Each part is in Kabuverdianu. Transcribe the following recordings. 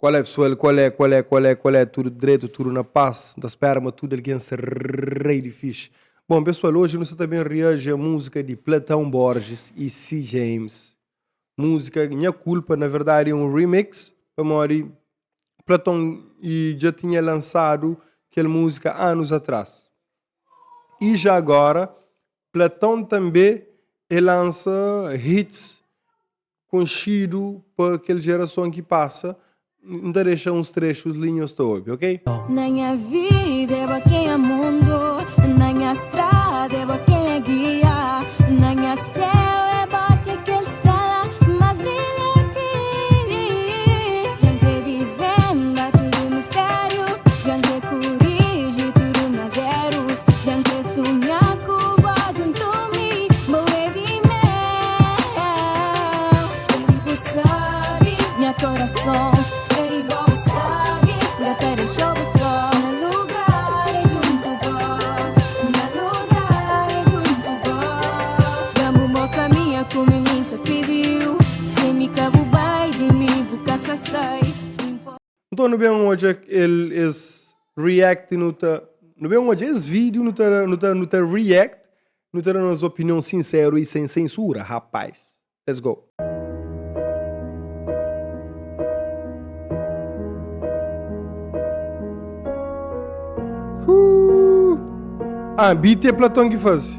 Qual é pessoal, qual é, qual é, qual é, qual é, tudo dreto, tudo na paz. N ta spera ma tudo algen sta rei di fixe. Bom pessoal, hoje nu sta ta ben reage a música di Platão Borges e C James. Música Nha Culpa, na verdade é um remix, pamodi Platão e dja tinha lançado kel música anos atrás. E já agora, Platão també e lança hits konxidu pa kel jerason ki pasa, N ta dexa uns trexus li nhos ta obi, ok? Na nha vida é bo ken é mundu Na nha strada é bo ken é gia Na nha séu é bo ki é kel strela más brilhanti Dja N kre disvenda tudu mistériu Dja N kre kuriji tudu nhas erus Dja N kre sunha ku bo djuntu mi Bo é di meu Baby bu sabe nha korason é igual bu sabe N ka ta dexa-u bu só Nha lugar é djuntu bo Nha lugar é djuntu bo Da-m bu mô kaminha ku mi mi sa pidiu Sen mi ka bu bai di mi bu ka sa sai Nton nu ben odja el es react nu ta nu ben odja es vídeo nu ta nu ta nu ta react nu ta da nos opinion sinseru e sem censura rapaz let's go. Huu ah beat é Platão ki faze.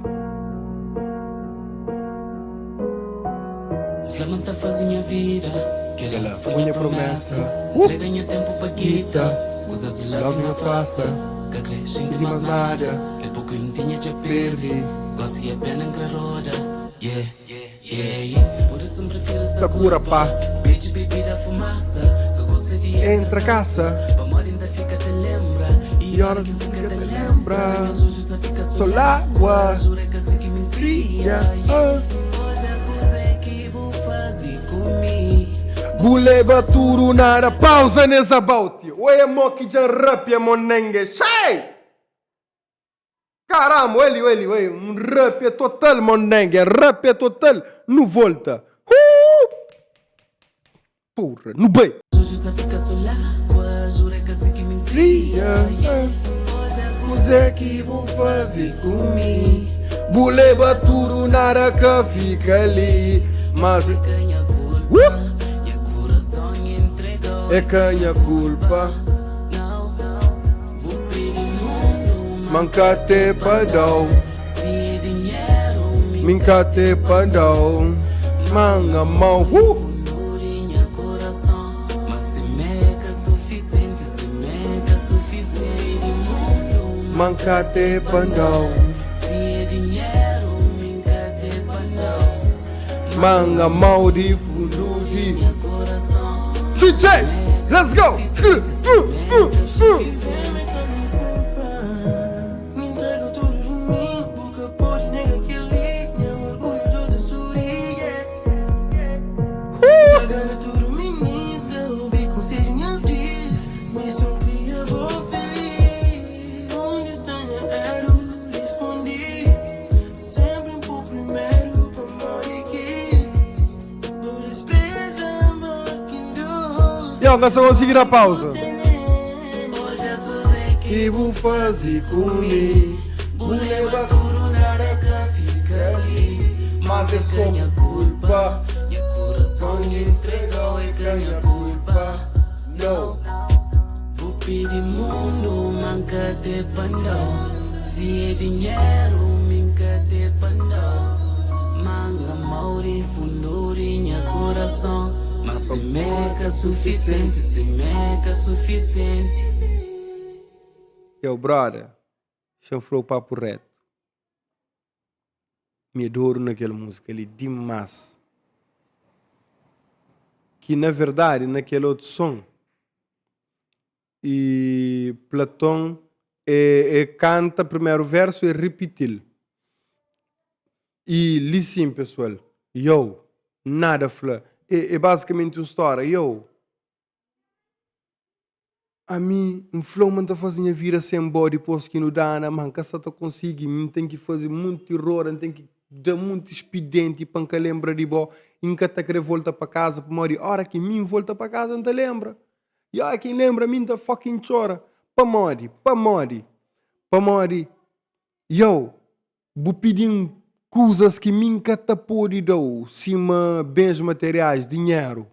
N fla ma N ta faze nha vida Kel-la foi nha promesa Ntrega nha ténpu pa guita Kuzas di love N afasta Ka kre xinti más nada Kel poku N tinha dja perde Gósi é pena N kre roda Yeah, yeah, yeah Pur isu N prifiri sta kura pa Bitch, bebida, fumasa Ka gosta di entra kasa Pamodi N ta fika ta lenbra I óras ki N fika ta lenbra Nhas odju sa fika So lágua Jura é ka si ki mi N kria Ah. Odja kuzê ki bu faze ku mi Bu leba tudu nada Pausa nes about Oi mo ki dja N rapia monenge Xei! Caramba, oi li, oi li, oi Un rapia total monenge Rapia total Nu volta Huu! Porra, nu bai! Kria, kuzé ki bu faze ku mi? Bu leba tudu, nada ka fika li. Mas uh! É ka nha kulpa. Ma N ka te pa da-u. Mi N ka te pa da-u. Ma N ama-u. Uh! Ma N ka te pa da-u. Ma N ama-u di fundu di. CJ, let's go! Yo, N ka sta konsigi da pausa. Ki bu faze ku mi Bu leba tudu nada ka fika li Mas é só bu kulpa Nha kurason entregau é ka nha kulpa No. Bu pidi mundu ma N ka te pa N-dau Si é dinheru mi N ka te pa N-dau Ma N amau di fundu di nha kurason Ma simé ka sufisienti, simé ka sufisienti. Yo brother, xa N fla-u papu retu. Mi é dodu na kel múzika li dimás. Ki na verdadi na kel otu son e Platon e, e kanta primeru versu e ripiti-l. E li sim pesoal, yo, nada fla. É, é basikamenti un stória, yo. Ami N fla-u ma N ta faze nha vida sen bo dipôs ki nu dana, má N ka sta ta konsigi. N ten ki faze monti roda, N ten ki da monti spidenti pa N ka lenbra di bo. I N ka ta krê volta pa kaza pamodi óra ki mi N volta pa kaza N ta lenbra. Ya ki N lenbra mi N ta fucking txora. Pamodi? Pamodi? Pamodi, yo, bu pidi-m kuzas ki mi N ka ta pode da-u, sima bens materiais, dinheru.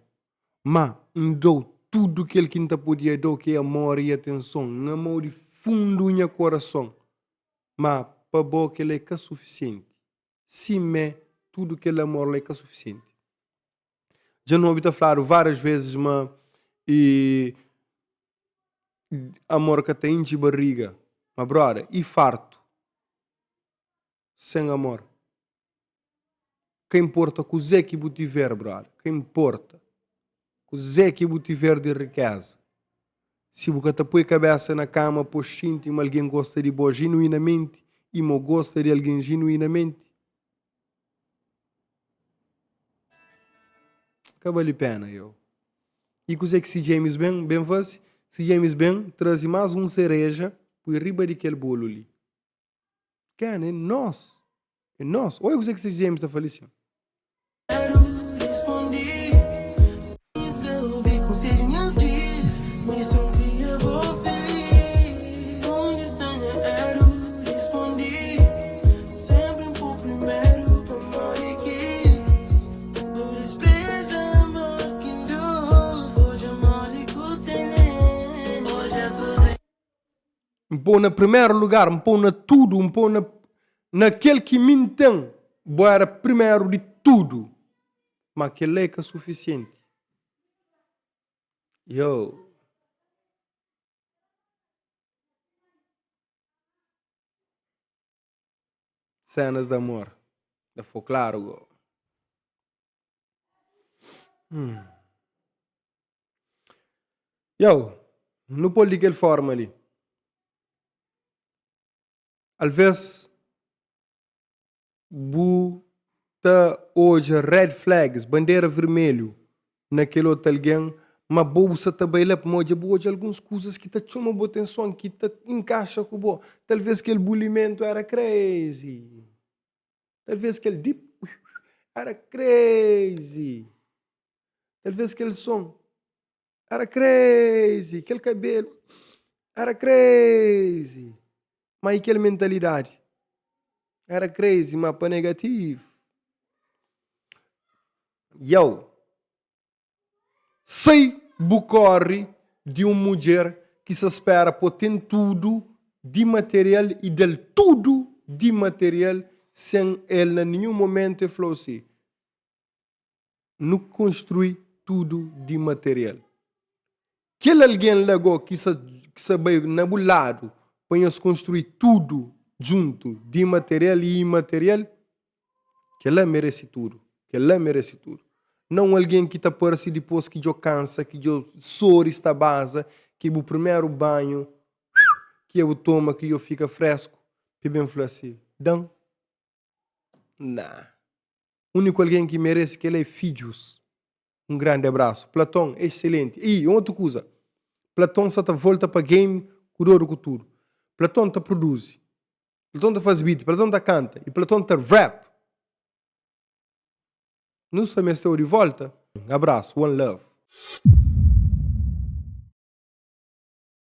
Má, N da-u tudu kel ki N ta podia da-u, ki é amor i atenson. N ama-u di fundu nha korason. Má, pa bo kel-la é ka sufisienti. Simé, tudu kel amor la é ka sufisienti. Dja nu obi ta fladu várias vezes ma e amor ka ta intxi barriga. Ma broda, i fartu sen amor? Ka inporta kuzê ki bu tiver, broda, ka inporta kuzê ki bu tiver di rikeza, si bu ka ta poi kabesa na kama po xinti ma algen gosta di bo jinuinamenti i ma bu gosta di algen jinuinamenti, Ka bali pena yo. I kuzê ki si James ben ben faze? Si James ben traze más un sereja pui riba di kel bolu li. Ken, é nos. É nos. Oi kuzê ki si James ta fla li sin. Sempri N pô primeru pamodi ki bu dispreza amor ki N dou Odja modi ku tene Odja kuze N pô na primeru lugar, N pô na tudu, N pô na na kel ki mi N ten Bo éra primeru di tudu Ma kel-la é ka sufisienti Yo. Cenas de amor da fo claro go. Hum. Yo, nu pol di kel forma li. Alvês bu ta odja red flags, bandera vermelhu, na kel otu algen, ma bo bu sa ta bai la pamodi dja bu odja alguns kuzas ki ta txoma bu atenson, ki ta inkaxa ku bo. Talvês kel bulimentu éra crazy, talvês kel dip éra crazy, talvês kel son éra crazy, kel kabelu éra crazy, ma i kel mentalidadi éra crazy ma pa negativu. Yow, sai bu kóre di un mudjer ki sa spera po ten tudu di material i da-l tudu di material sen el na ninhun momentu e fla-u si, Nu konstrui tudu di material. Kel algen la go ki sa ki sa bai na bu ladu pa nhos konstrui tudu djuntu di material i imaterial, kel-la merese tudu, kel-la merese tudu. Na un algen ki ta parse dipôs ki djo kansa, ki djo sori sta baza, ki bu primeru banhu ki bu toma ki djo fika fresku, pi ben fla si, Dan. Nah. Úniku algen ki merese kel-la é fidjus. Un grandi abrasu. Platon, exselenti. I un otu kuza, Platon sa ta volta pa game ku dodu ku tudu. Platon ta produzi, Platon ta faze beat, Platon ta kanta i Platon ta rap. Nu sta meste-u di volta. Abrasu. One love.